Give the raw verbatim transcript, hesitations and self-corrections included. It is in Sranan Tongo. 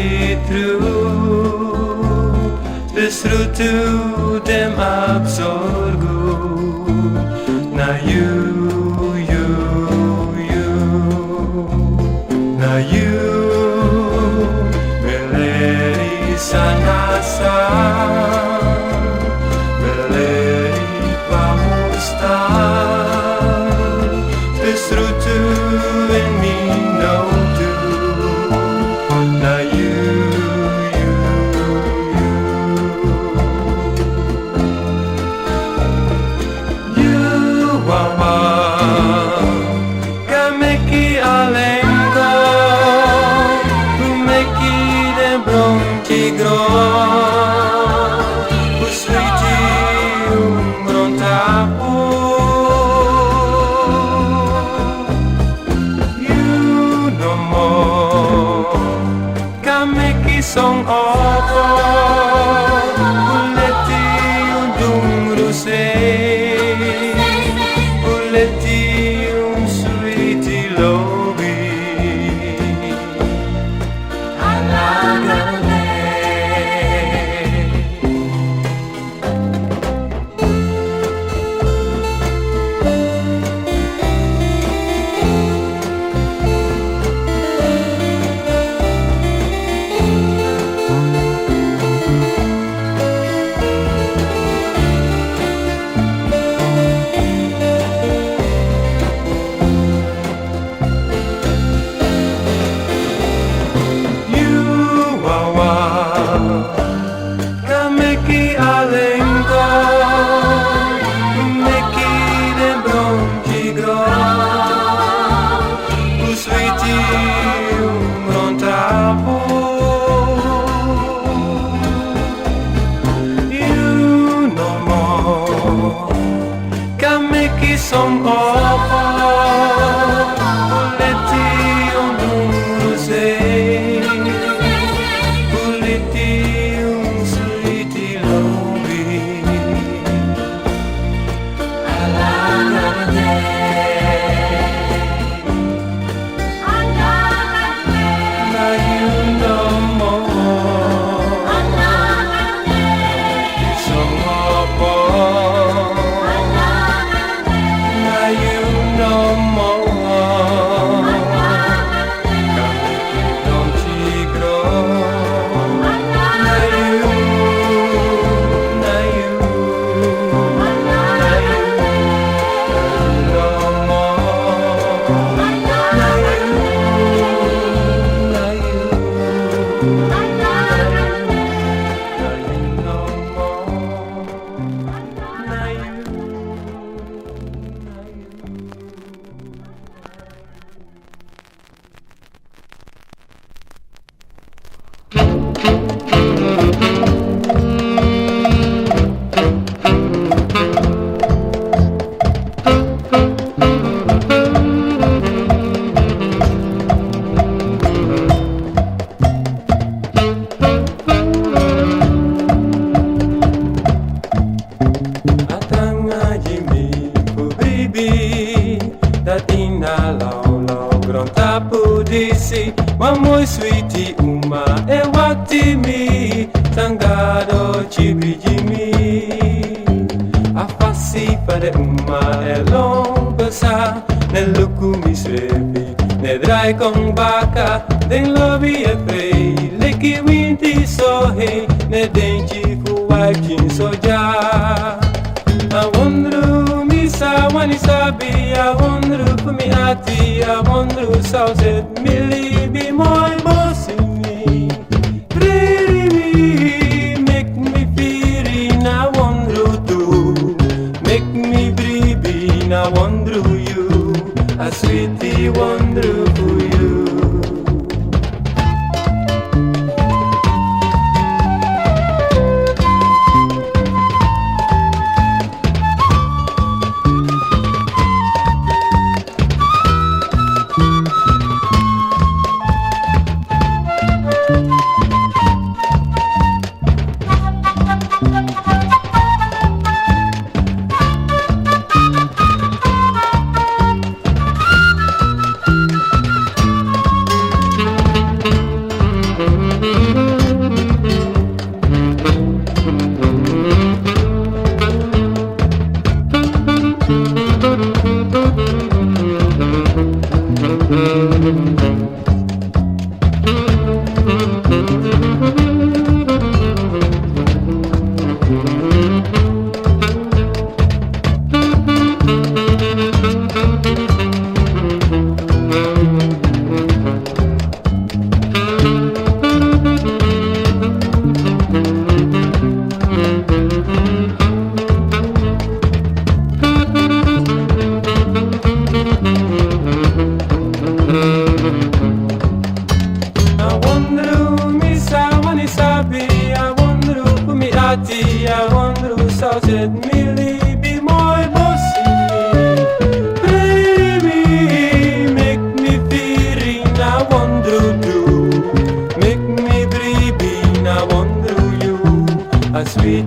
Tru, besrutu den absorgu. Na yu, yu, yu. Na yu, mi leri san na san. Mi leri pa mi o stan. Besrutu en mi notu. Na yu, yu, yu. Yu wawan kan meki ala en gron, fu meki den blomki gron, fu switi un grontapu. Yu nomo kan meki son opo, fu leti un dungru sei, fu leti un switi lobi. Ala gado de. Yu wawan kan meki ala en gron, meki den blomki gron, fu switi un grontapu. Yu nomo kan meki son opo, fu leti un dungru sei, fu leti un switi lobi. Ala gado de. Na yu nomo. Yu son opo. Na yu nomo. Kan meki blomki gron. Na yu, na yu, na yu nomo. Na yu, na yu, na yu nomo. Na yu, na yu. A tranga gi mi fu bribi, dati na lawlaw grontapu disi. Wan moi switi uma e wakti mi, san Gado o kibi gi mi. A fasi fa den uma e lon pasa, ne luku misrefi, ne drai kon baka. Den lobi e frei leki winti so hei, ne denki fu wai pikin so dya. A wondru mi sa wani sabi, a wondru fu mi ati, a wondru san o seti mi libi moi bosi mi. Frei mi, meki mi firi na wondru tu, meki mi bribi na wondru yu, a switi wondru fu yu. Ru mi sa wani sabi, a wondru mi ati, a wondru sa set mi libi moi bosi. Brei mi, mek mi firi na wondru du. Mek mi bribi na wondru yu. A sweet